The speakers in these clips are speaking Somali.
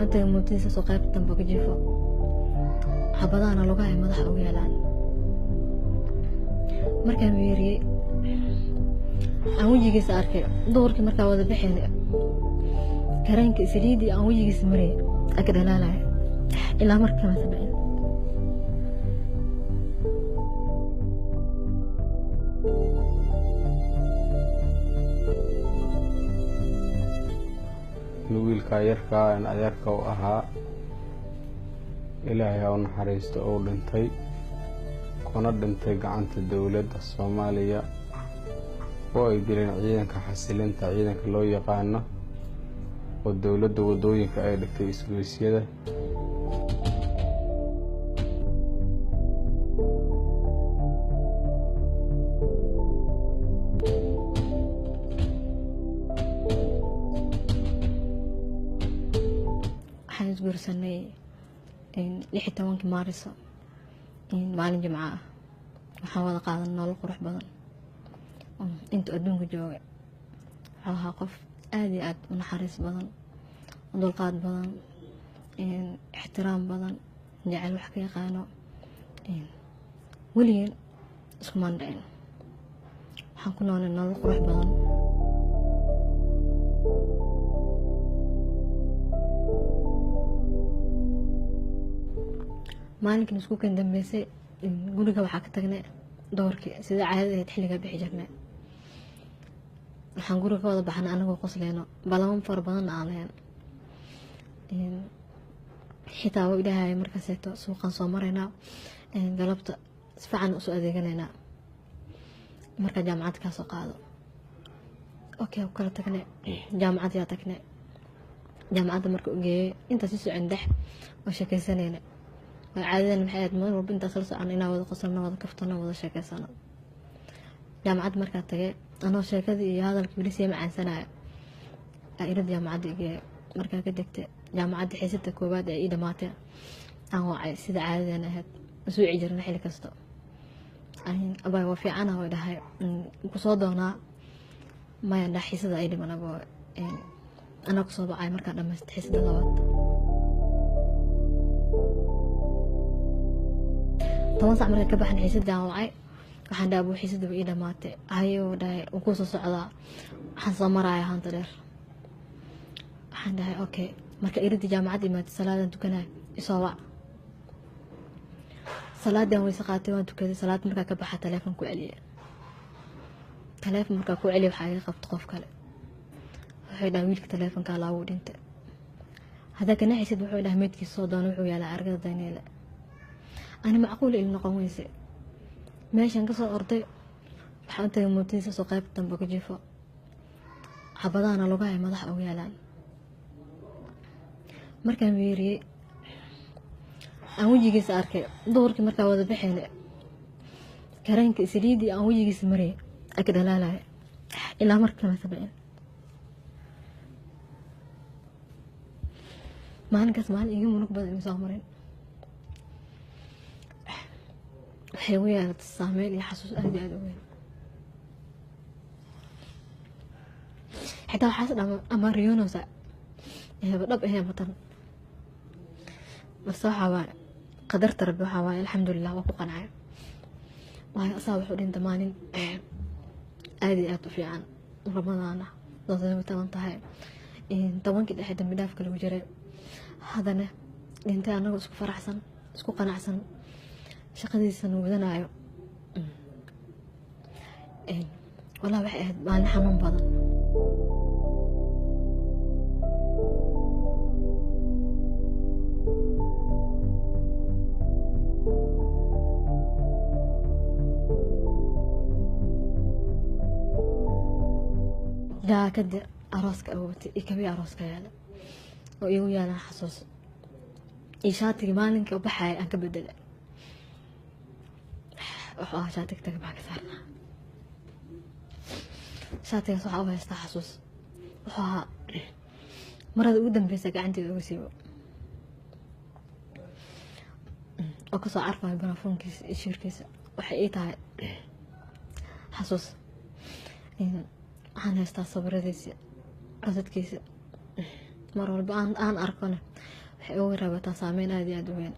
Waxaan u tagay mootadiisa soo qaybta dambe ka jiifo, xabadahana lugaha ay madaxa ugu yaalaan. Markaan weeriyey aan wejigiisa arkay duhurkii markaa wada baxayna, kareenka saliidii aan wejigiisa mariyay aa ka dhalaalaya ilaa marka kama sabicin. Wiilkaa yarkaa aan adeerka u ahaa, Ilaahay ha u naxariisto, uu dhintay kuna dhintay gacanta dowladda Soomaaliya oo ay dileen ciidanka xasilinta, ciidanka loo yaqaano oo dowladda waddooyinka ay dhigtay isgoysyada. Waxaan isguursanay 16-kii Maariso, maalin Jimco ah. Waxaan wada qaadan nolol qurux badan intuu adduunka joogay. Wuxuu ahaa qof aad iyo aad u naxariis badan, u dulqaad badan, ixtiraam badan, jecel wax ka yaqaano. Weligeen iskumaan dhicin. Waxaan ku noolay nolol qurux badan. Maalinkan isku kan dambeysay guriga waxaa ka tagnay doorkii sida caadada ahayd xilligaa bixi jirnay. Waxaan guriga ka wada baxnay anagoo qosleyno, balamo fara badanna aan lahayn. Xitaa wuu idhahaya markaaseeto suuqaan soo maraynaa, galabta si fiican usoo adeeganaynaa markaa jaamacad kaa soo qaado. Okay, ku kala tagnay, jaamacad yaa tagnay. Jaamacadda marka u geeyay intaas si socon dhex oo sheekeysanayna. Waa caadadan maxay ahayd mar walba intaas la socon inaan wada qosolno, wada kaftano, wada sheekeysano. Jaamacad markaa tagay anoo sheekadii iyo hadalkii weli sii macaansanaya aa irad jaamacadda igeeyay. Markaa ka degtay jaamacadda xiisada koowaad ee ii dhamaatay aan wacay sida caadadeena ahayd, suuci jirna xilli kasta. Abay waa fiicana way dhahay, kusoo doonaa maya dha xiisada ay dhiman abo, anaa kusoo bacay markaa dhamaystay xiisada labaad. 10 sac markaa ka baxan xiisadii aan wacay, waxaan dhahay abuu xiisada way ii dhamaatay. Haye uu dhahay, wuu kusoo socdaa, waxaan soo maraya haanta dheer. Waxaan dhahay okay. Marka iridii jaamacadda imaatay salaadan tukanaya isoo wac. Salaadii aan weyse qaatay waan tukaday. Salaad markaa ka baxa taleefon ku celiyay. Taleefon markaa ku celiyay waxaa iga qabta qof kale. Wuxuu dhahay wiilka taleefonkaa laagu dhintay. Haddaa kana xisid wuxuu dhahay meydkiisa soo doono, wuxuu yaalaa argada Daniele. Ani macquul il noqon weyse. Meeshan ka soo orday waxaan u tagay mootadiisa soo qaybta dambe ka jiifo, xabadahana lugaha ay madaxa ugu yaalaan. Markaan weeriyey aan wejigiisa arkay duhurkii markaa wada baxayna, kareenka saliidii aan wejigiisa mariyay aa ka dhalaalaya ilaa marka kama sabicin. Maalinkaas maalin iga murug badan ima soo marin. Waxay igu yeelatay saameyn iyo xasuus aad iyo aad u weyn. Xitaa waxaas dhama ama riyoonaysa eeba dhab aheen matan, balse waxaa waaye qadarta Rabbi. Waxaa waaye alxamdulilah waa ku qancay, waayo asaa wuxuu dhintay maalin aad iyo aad u fiican, Ramadaan ah, 17 tahay, 10-kii dhexe dambi dhaafka lagu jiray. Haddana dhintay anagoo isku faraxsan, isku qanacsan, shaqadiisana wadanayo. Walaa waxay ahayd maalin xanuun badan. Jaakada arooska awootay iyo kabii arooska yaala oo iigu yaalaan xasuus, iyo shaatigii maalinka u baxaya aan ka bedelay, wuxuu ahaa shaatiga taga baa ka saarnaa. Shaatigaas waxaa u haystaa xasuus. Wuxuu ahaa marada ugu dambeysa gacanteeda uga siibo oo kasoo carfayo barafoonkiisa iyo shiirkiisa. Waxay ii tahay xasuus. Waxaan haystaa sawiradiisa, codadkiisa. Mar walba aan arkona Waxay uga rabataa saameyn aada iyo aada u weyn.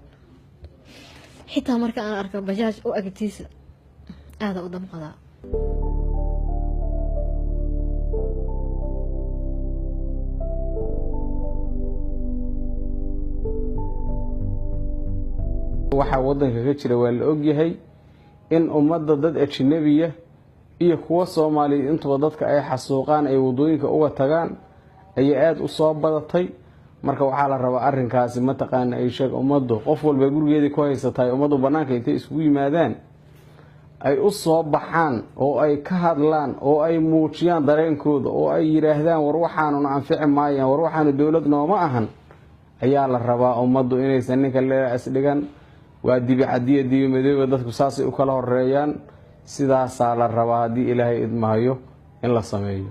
Xitaa marka aan arko bajaaj u agtiisa, aada u damqadaa. Waxaa waddanka ka jira waa la ogyahay in ummadda dad ajnabiya iyo kuwo Soomaaliyeed intuba dadka ay xasuuqaan, ay waddooyinka uga tagaan ayaa aada u soo badatay. Marka waxaa la rabaa arrinkaasi, mataqaana, ay sheeg ummaddu qof walba gurigeedii ku haysatahay, ummaddu bannaanka intay isugu yimaadaan ay u soo baxaan oo ay ka hadlaan oo ay muujiyaan dareenkooda oo ay yidhaahdaan, "War waxaanuna anfici maayaan, war waxaanu dowlad nooma ahan," ayaa la rabaa. Ummaddu inaysan ninka leela isdhigan waa dibi cadiya dibi madooba, dadku saasay u kala horeeyaan. Sidaasaa la rabaa haddii Ilaahay idmahayo in la sameeyo.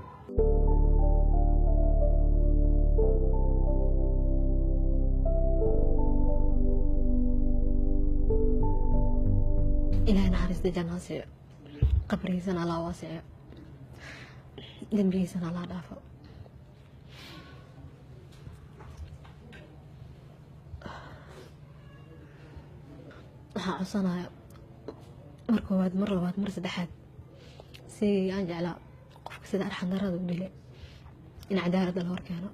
Ilaahay naxariista janna ha siiyo, qabrigiisana Allah waasicio, dembigiisana Allah dhaafo. Waxaan codsanaya mar koowaad, mar labaad, mar saddexaad, si aan jeclaa qofka sida arxan darada u dilay in cadaaladda la hor keeno.